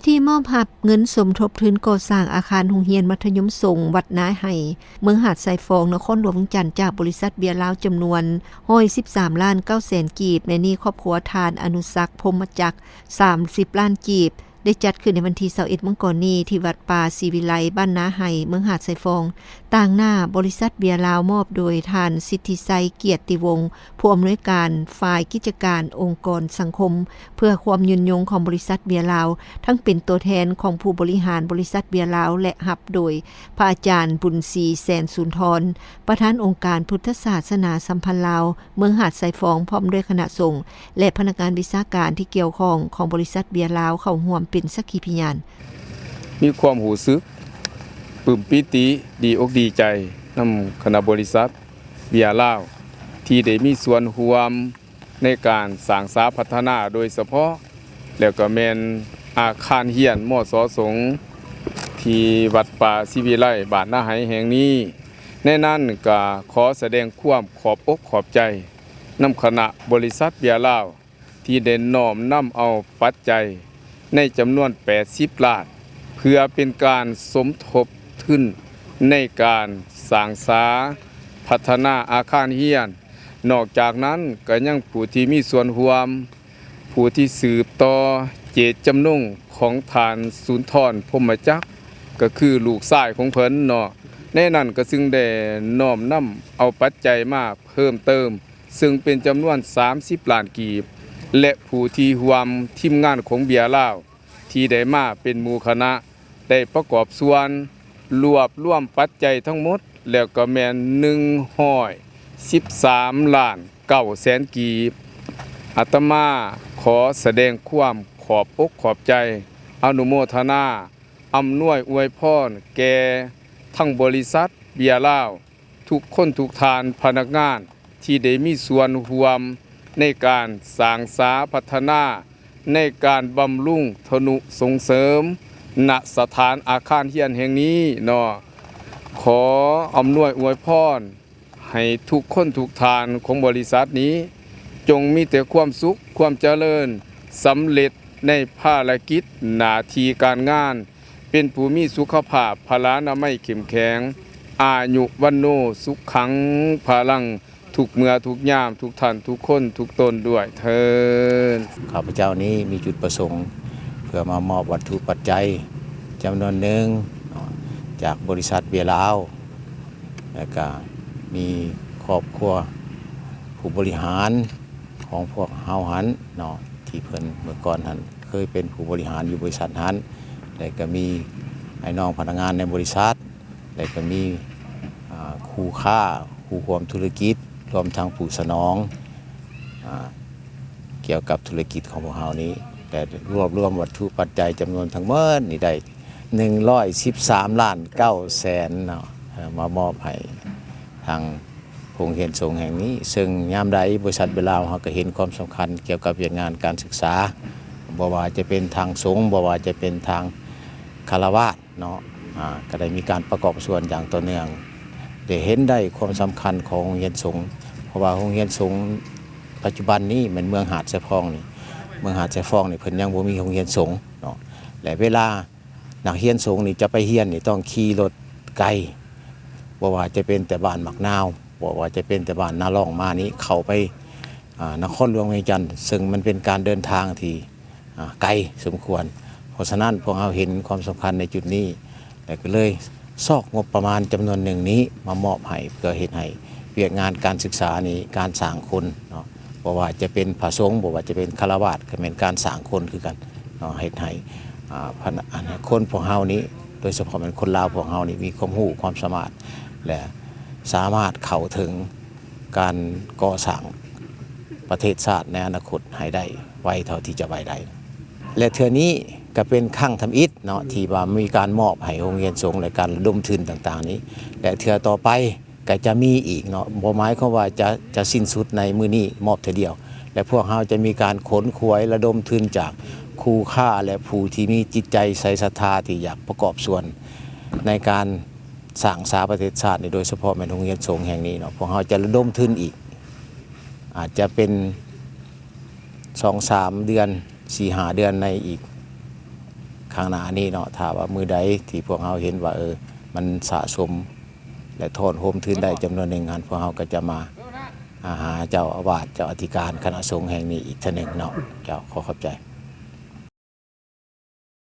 ທີ່ມອບຮັບເງິນສົມທົບທຶນກໍ່ສ້າງອາຄານໂຮງຮຽນມັດທະຍົມສົງວັດນາໄຮ ເມືອງຫາດຊາຍຟອງ ນະຄອນຫຼວງວຽງຈັນ ຈາກບໍລິສັດເບຍລາວ ຈຳນວນຮ້ອຍສິບສາມລ້ານເກົ້າແສນກີບ, ໃນນີ້ຄອບຄົວທ່ານອະນຸສັກ ພົມມະຈັກ ສາມສິບລ້ານກີບ, ໄດ້ຈັດຂຶ້ນໃນວັນທີຊາວເອັດ ມັງກອນນີ້ ທີ່ວັດປ່າສີວິໄລ ບ້ານນາໄຮ ເມືອງຫາດຊາຍຟອງ, ຕາງໜ້າບໍລິສັດເບຍລາວ ມອບໂດຍທ່ານ ສິດທິໄຊ ກຽດຕິວົງ ຜູ້ອຳນວຍການຝ່າຍກິດຈະການອົງກອນສັງຄົມ ເພື່ອຄວາມຍືນຍົງຂອງບໍລິສັດເບຍລາວ, ທັງເປັນຕົວແທນຂອງຜູ້ບໍລິຫານບໍລິສັດເບຍລາວ ແລະ ຮັບໂດຍພະອາຈານ ບຸນສີ ແສນສູນທອນ ປະທານອົງການພຸດທະສາສະໜາສຳພັນລາວ ເມືອງຫາດຊາຍຟອງ ພ້ອມດ້ວຍຄະນະສົງ ແລະ ພະນັກງານວິຊາການທີ່ກ່ຽວຂ້ອງຂອງບໍລິສັດເບຍລາວ ເຂົ້າຮ່ວມເປັນສັກຂີພະຍານ. ມີຄວາມຮູ້ສຶກປຶ້ມປີຕິ ດີອົກດີໃຈນຳຄະນະບໍລິສັດເບຍລາວ ທີ່ໄດ້ມີສ່ວນຮ່ວມໃນການສ້າງສາພັດທະນາໂດຍສະເພາະ ແລ້ວກໍແມ່ນອາຄານຮຽນ ມສ ສົງ ທີ່ວັດປ່າສີວິໄລ ບ້ານນາໄຮແຫ່ງນີ້. ໃນນັ້ນກໍຂໍສະແດງຄວາມຂອບອົກຂອບໃຈນຳຄະນະບໍລິສັດເບຍລາວ ທີ່ໄດ້ນ້ອມນຳເອົາປັດໄຈໃນຈຳນວນແປດສິບລ້ານ ເພື່ອເປັນການສົມທົບທຶນໃນການສ້າງສາພັດທະນາອາຄານຮຽນ. ນອກຈາກນັ້ນກໍຍັງຜູ້ທີ່ມີສ່ວນຮ່ວມ ຜູ້ທີ່ສືບຕໍ່ເຈດຈຳນົງຂອງທ່ານ ສູນທອນ ພົມມະຈັກ ກໍຄືລູກຊາຍຂອງເພິ່ນເນາະ, ໃນນັ້ນກໍຈຶ່ງໄດ້ນ້ອມນຳເອົາປັດໄຈມາເພີ່ມເຕີມ ເຊິ່ງເປັນຈຳນວນສາມສິບລ້ານກີບ ແລະ ຜູ້ທີ່ຮ່ວມທີມງານຂອງເບຍລາວ ທີ່ໄດ້ມາເປັນໝູ່ຄະນະ ໄດ້ປະກອບສ່ວນລວບລວມປັດໄຈທັງໝົດ ແລ້ວກໍແມ່ນໜຶ່ງຮ້ອຍສິບສາມລ້ານເກົ້າແສນກີບ. ອາດຕະມາຂໍສະແດງຄວາມຂອບອົກຂອບໃຈ, ອະນຸໂມທະນາ, ອຳນວຍອວຍພອນແກ່ທັງບໍລິສັດເບຍລາວ ທຸກຄົນທຸກທ່ານພະນັກງານທີ່ໄດ້ມີສ່ວນຮ່ວມໃນການສ້າງສາພັດທະນາ ໃນການບຳລຸງທະນຸສົ່ງເສີມ ນະສະຖານອາຄານຮຽນແຫ່ງນີ້ເນາະ. ຂໍອຳນວຍອວຍພອນໃຫ້ທຸກຄົນທຸກທ່ານຂອງບໍລິສັດນີ້ ຈົ່ງມີແຕ່ຄວາມສຸກຄວາມຈະເລີນ, ສຳເລັດໃນພາລະກິດໜ້າທີ່ການງານ, ເປັນຜູ້ມີສຸຂະພາບພະລານາໄມເຂັ້ມແຂງ, ອາຍຸວັນໂນສຸຂັງພະລັງ ທຸກເມື່ອທຸກຍາມ, ທຸກທ່ານທຸກຄົນທຸກຕົນດ້ວຍເທີ້ນ. ຂ້າພະເຈົ້ານີ້ມີຈຸດປະສົງເພື່ອມາມອບວັດຖຸປັດໄຈຈຳນວນໜຶ່ງເນາະ ຈາກບໍລິສັດເບຍລາວ ແລະກະມີຄອບຄົວຜູ້ບໍລິຫານຂອງພວກເຮົາຫັ້ນເນາະ ທີ່ເພິ່ນເມື່ອກ່ອນຫັ້ນເຄີຍເປັນຜູ້ບໍລິຫານຢູ່ບໍລິສັດຫັ້ນ ແລະກະມີອ້າຍນ້ອງພະນັກງານໃນບໍລິສັດ ແລະກະມີ ອາ ຄູ່ຄ້າ ຄູ່ຮ່ວມທຸລະກິດ ລວມທັງຜູ້ສະໜອງ ອາ ກ່ຽວກັບທຸລະກິດຂອງພວກເຮົານີ້ ແລະລວບລວມວັດຖຸປັດໄຈຈຳນວນທັງໝົດນີ້ໄດ້ໜຶ່ງຮ້ອຍສິບສາມລ້ານເກົ້າແສນເນາະ ເອີ່ ມາມອບໃຫ້ທາງໂຮງຮຽນສົງແຫ່ງນີ້ ເຊິ່ງຍາມໃດບໍລິສັດເບຍລາວເຮົາກໍເຫັນຄວາມສຳຄັນກ່ຽວກັບວຽກງານການສຶກສາ ບໍ່ວ່າຈະເປັນທາງສົງ ບໍ່ວ່າຈະເປັນທາງຄາລະວາດ ເນາະ ອາ ກໍໄດ້ມີການປະກອບສ່ວນຢ່າງຕໍ່ເນື່ອງ ໄດ້ເຫັນໄດ້ຄວາມສຳຄັນຂອງໂຮງຮຽນສົງ ເພາະວ່າໂຮງຮຽນສົງປັດຈຸບັນນີ້ແມ່ນເມືອງຫາດຊາຍຟອງນີ້ ເມືອງຫາດຊາຍຟອງນີ້ເພິ່ນຍັງບໍ່ມີໂຮງຮຽນສົງເນາະ ແລະເວລານັກຮຽນສົງນີ້ຈະໄປຮຽນນີ້ຕ້ອງຂີ່ລົດໄກ ບໍ່ວ່າຈະເປັນແຕ່ບ້ານໝາກນາວ ບໍ່ວ່າຈະເປັນແຕ່ບ້ານນາລ່ອງມານີ້ ເຂົ້າໄປ ອາ ນະຄອນຫຼວງວຽງຈັນ ເຊິ່ງມັນເປັນການເດີນທາງທີ່ ອາ ໄກສົມຄວນ ເພາະສະນັ້ນພວກເຮົາເຫັນຄວາມສຳຄັນໃນຈຸດນີ້ ແລະກໍເລີຍຊອກງົບປະມານຈຳນວນໜຶ່ງນີ້ມາມອບໃຫ້ ເພື່ອເຮັດໃຫ້ວຽກງານການສຶກສານີ້ ການສ້າງຄົນເນາະ ບໍ່ວ່າຈະເປັນພະສົງ ບໍ່ວ່າຈະເປັນຄາລະວາດ ກໍແມ່ນການສ້າງຄົນຄືກັນເນາະ ເຮັດໃຫ້ ອາ ຄົນພວກເຮົານີ້ ໂດຍສະເພາະແມ່ນຄົນລາວພວກເຮົານີ້ ມີຄວາມຮູ້ຄວາມສາມາດ ແລະສາມາດເຂົ້າເຖິງ ການກໍ່ສ້າງປະເທດຊາດໃນອະນາຄົດໃຫ້ໄດ້ໄວເທົ່າທີ່ຈະໄວໄດ້ ແລະເທື່ອນີ້ກໍເປັນຄັ້ງທຳອິດເນາະ ທີ່ວ່າມີການມອບໃຫ້ໂຮງຮຽນສົງ ແລະການລະດົມທຶນຕ່າງໆນີ້ ແລະເທື່ອຕໍ່ໄປກໍຈະມີອີກເນາະ ບໍ່ໝາຍຄວາມວ່າຈະ ຈະສິ້ນສຸດໃນມື້ນີ້ມອບເທື່ອດຽວ ແລະພວກເຮົາຈະມີການຂົນຂວາຍລະດົມທຶນຈາກຄູ່ຄ້າ ແລະຜູ້ທີ່ມີຈິດໃຈໃສສັດທາທີ່ຢາກປະກອບສ່ວນໃນການ ສ້າງສາປະເທດຊາດນີ້ ໂດຍສະເພາະແມ່ນໂຮງຮຽນສົງແຫ່ງນີ້ເນາະ ພວກເຮົາຈະລະດົມທຶນອີກ ອາດຈະເປັນສອງສາມເດືອນ ສີ່ຫ້າເດືອນໃນອີກ ຂ້າງໜ້ານີ້ເນາະ ຖ້າວ່າມື້ໃດທີ່ພວກເຮົາເຫັນວ່າ ເອີ ມັນສະສົມ ແລະ ທ້ອນໂຮມທຶນໄດ້ຈຳນວນໜຶ່ງຫັ້ນ ພວກເຮົາກໍຈະມາ ອ່າ ຫາເຈົ້າອາວາດ ເຈົ້າອະທິການຄະນະສົງແຫ່ງນີ້ອີກເທື່ອໜຶ່ງເນາະ. ເຈົ້າ ຂໍຂອບໃຈ.